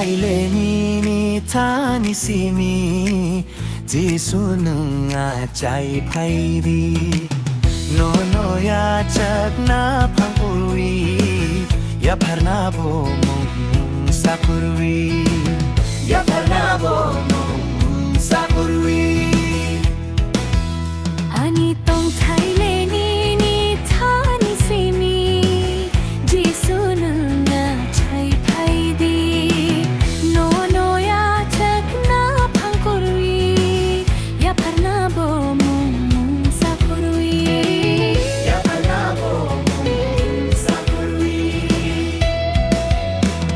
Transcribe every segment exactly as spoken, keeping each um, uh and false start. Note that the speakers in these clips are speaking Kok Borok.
Aile nini thani simi, Jisu nwng achai phaidi. Nono yachakna phangkurwi, yapharna bo mung sakurwi. Yapharna bo mung sakurwi. Ani tongthai le nini thani simi, Jisu nwng achai phaidi. Nono yachakna phangkurwi, yapharna bo mung sakurwi. Yapharna bo mung sakurwi.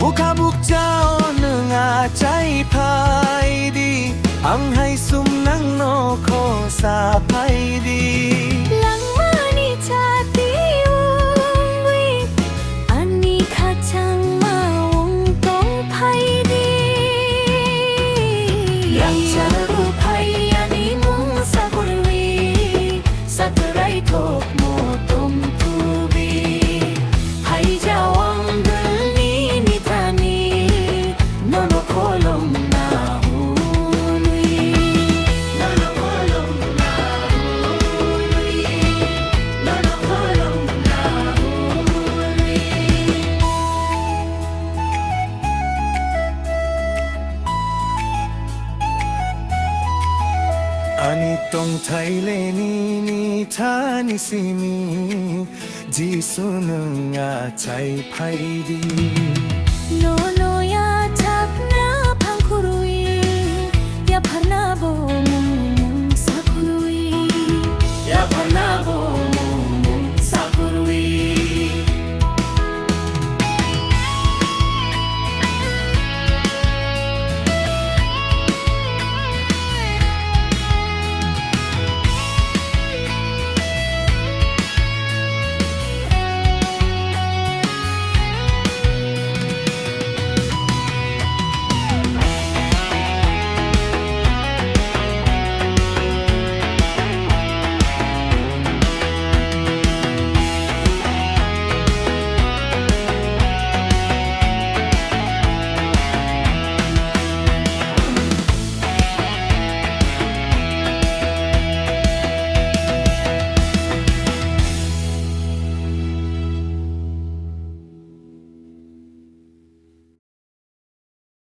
Bukha bukchao nwng achai phaidi, ang hai sum nangno khosa phaidi. Langmani chati wngwi, ani khachangma wng tong phaidi. Yakchago phai ani mung sakurwi, satrai thokmo tongthubi. Phaijao ang dulni nithani, nono kholomna hwnwi. Nono kholomna hwnwi. Nono kholomna hwnwi. Ani tongthai le nini thani simi, Jisu nwng achai phaidi.